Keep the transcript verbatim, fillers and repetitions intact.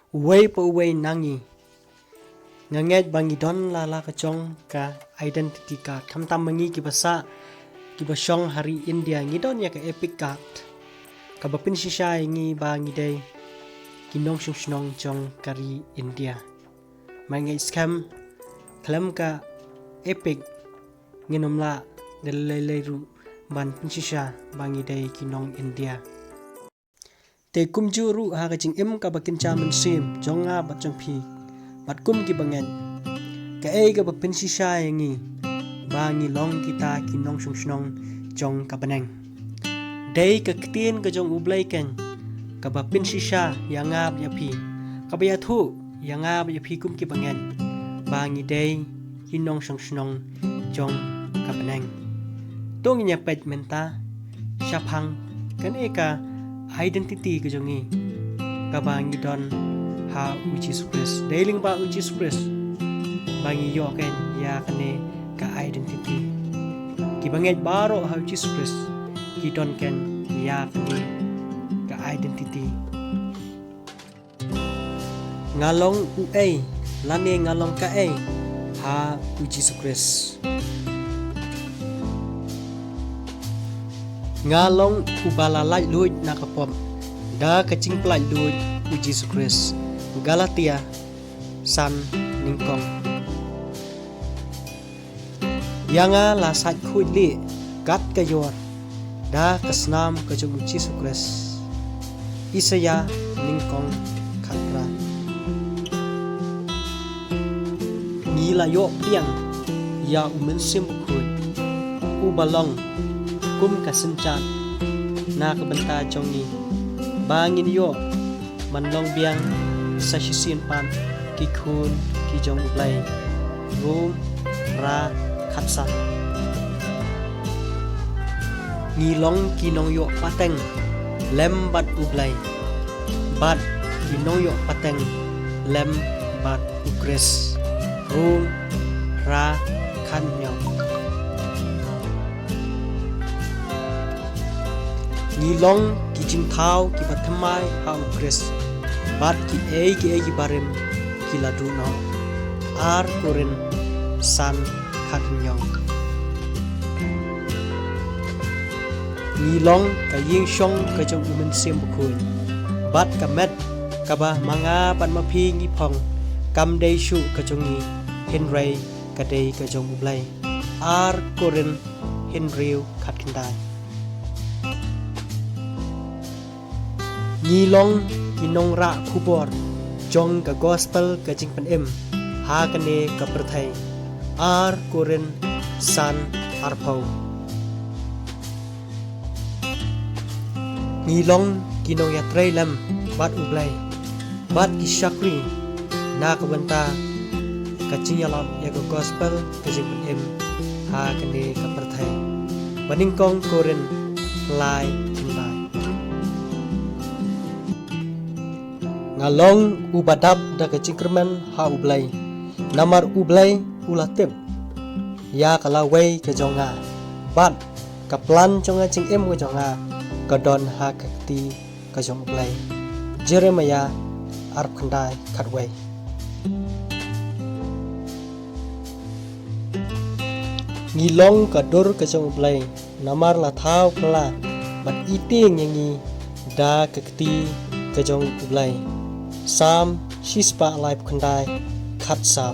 Uwei pa uwei na ngi nga ngeit ba ngi don la la ka jong ka identity card. Khamtam ma ngi kiba sah, kiba shong ha ri India, ngi don ïa ka EPIC card, kaba pynshisha ïa ngi ba ngi dei ki nongshong shnong jong ka ri India. Ma ngi skhem khlem ka EPIC ngin ym lah da lei lei ruh ban pynshisha ba ngi dei ki nong India. Te kumjuh ruh ha ka jingim kaba kynja mynsiem jong nga bad jong phi, bad kum ki bangeit, kaei kaba pynshisha ïa ngi ba ngi long kita ki nongshong shnong jong ka bneng? Dei ka ktien ka jong U Blei keiñ kaba pynshisha ïa nga bad ïa phi, kaba ïathuh ïa nga bad ïa phi kum ki bangeit ba ngi dei ki nongshong shnong jong ka bneng. To ngin ïa peit mynta shaphang kane ka identity ka jong ngi kaba ngi don ha U Jisu Khrist. Dei lyngba U Jisu Khrist ba ngi ïoh keiñ ïa kane ka identity. Ki bangeit baroh ha U Jisu Khrist ki don keiñ ïa kane ka identity. Nga long uei lane nga long kaei ha U Jisu Khrist? Nga long uba la laitluid na ka pop da ka jingpynlaitluid U Jisu Khrist. Galatia san, nyngkong. Ïa nga la sait khuid lieh kat ka ïor da ka snam ka jong U Jisu Khrist. Isaïah, nyngkong, khatphra. Ngi la ïoh pdiang ïa U Mynsiem Bakhuid, uba long kum ka synshar na ka bynta jong ngi, ba ngin ïoh ban long biang sa shisien pat ki khun ki jong U Blei. Rom, phra, khatsan. Ngi long ki nongïoh pateng lem bad U Blei, bad ki nongïoh pateng lem bad U Khrist. Rom, phra, khathynñiew. Ngi long ki jingthaw kiba thymmai ha U Khrist, bad kiei kiei kiba rim ki la duh noh. Ar Korinth san, khathynñiew. Ngi long ka ïing shong ka jong U Mynsiem Bakhuid, bad ka met kaba ma nga bad ma phi ngi phong kam dei shuh ka jong ngi, hynrei ka dei ka jong U Blei. Ar Korinth hynriew, khatkhyndai. Ngi long ki nongrah khubor jong ka gospel ka jingpynim ha kane ka pyrthei. Ar Korinth san, arphew. Ngi long ki nongïatrei lem bad U Blei, bad ki shakri na ka bynta ka jingïalap ïa ka gospel ka jingpynim ha kane ka pyrthei. Ba nyngkong Korinth lai, khyndai. Nga long uba dap da ka jingkyrmen ha U Blei, namar U Blei u la tip ïa ka lawei ka jong nga, bad ka plan jong ka jingim ka jong nga ka don ha ka kti ka jong U Blei. Jeremiah arphew khyndai, khatwei. Ngi long ka dur ka jong U Blei, namar la thaw pla bad i tieng ïa ngi da ka kti ka jong U Blei. Salm shispah laiphew khyndai, khatsaw.